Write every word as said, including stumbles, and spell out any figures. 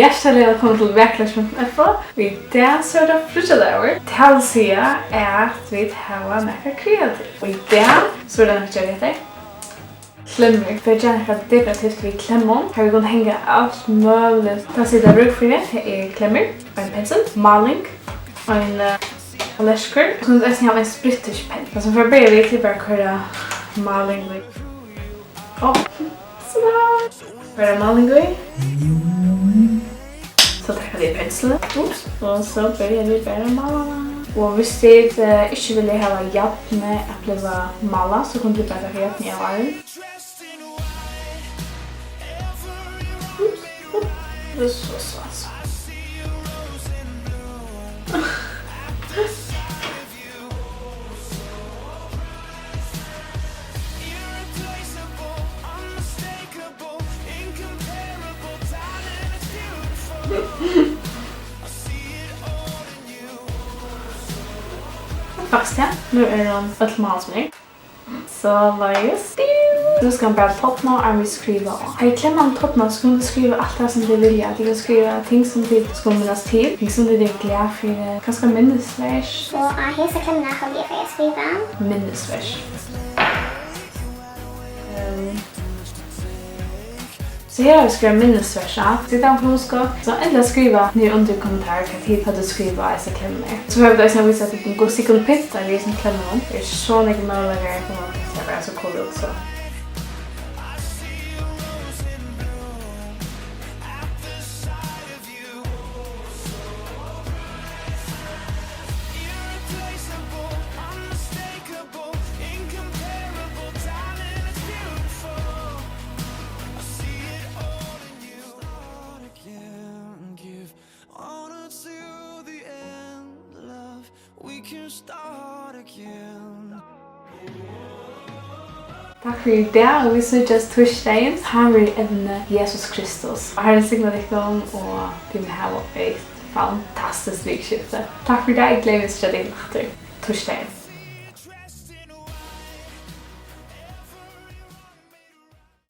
Hjartaliga vælkomin til vakurleiks punktum f o. Og í dag so er tað fríggjadagur. Tað vil siga at vit hava nakað kreativt. Og í dag so er tað nakað, gera hetta. Klemmur. Vit gera nakað dekorativt við klemmum. Har vit kunnu hanga alt møguligt. Tað sita brúk fyri, tað er klemmur, ein pensel, máling, ein, eh, tallerkur. Og so eisini hava ein sprittyspenn. Tað sum vit fara at byrja við, tað er bara at koyra máling í. Ó, so. Koyra máling í. So taka vit pensilin. Ups. Og so byrja vit bara at mála. Og viss tit, eh, ikki vilja hava jarnið at bliva málað, so kunnu tit bara taka jarnið av áðrenn. Ups. Ups. So, so, so. Faktiskt, ja. Nú er hon øll mál sum er. Soleiðis. Nú skal hann bara torna, og hann vil skriva á. Tá ið klemman tornar, so kunnu tit skriva alt tað, sum tit vilja. Tit kunnu skriva ting, sum tit skulu minnast til, ting, sum tit eru glað fyri, kanska minnisvert. Og á hesa klemmuna haldi eg, fari eg at skriva minnisvert. Ehm, So her havi eg skrivað minnisvert, ja. Sit á hugskot. So endiliga skriva niður undir í kommentar, hvat tit høvdu skrivað á hesar klemmurnar. So fara vit eisini at vísa tykkum, hvussu tit kunnu pynta við hesum klemmum. Tað eru so nógvir møguleikar, og tað sær bara so cool út, so. Takk fyri í dag, og vit síggjast týsdagin. Tá verður evnið Jesus Kristus. Harrin signi tykkum, og tit mugu hava eitt fantastiskt vikuskifti. Takk fyri í dag, eg gleði meg at síggja tykkum aftur týsdagin.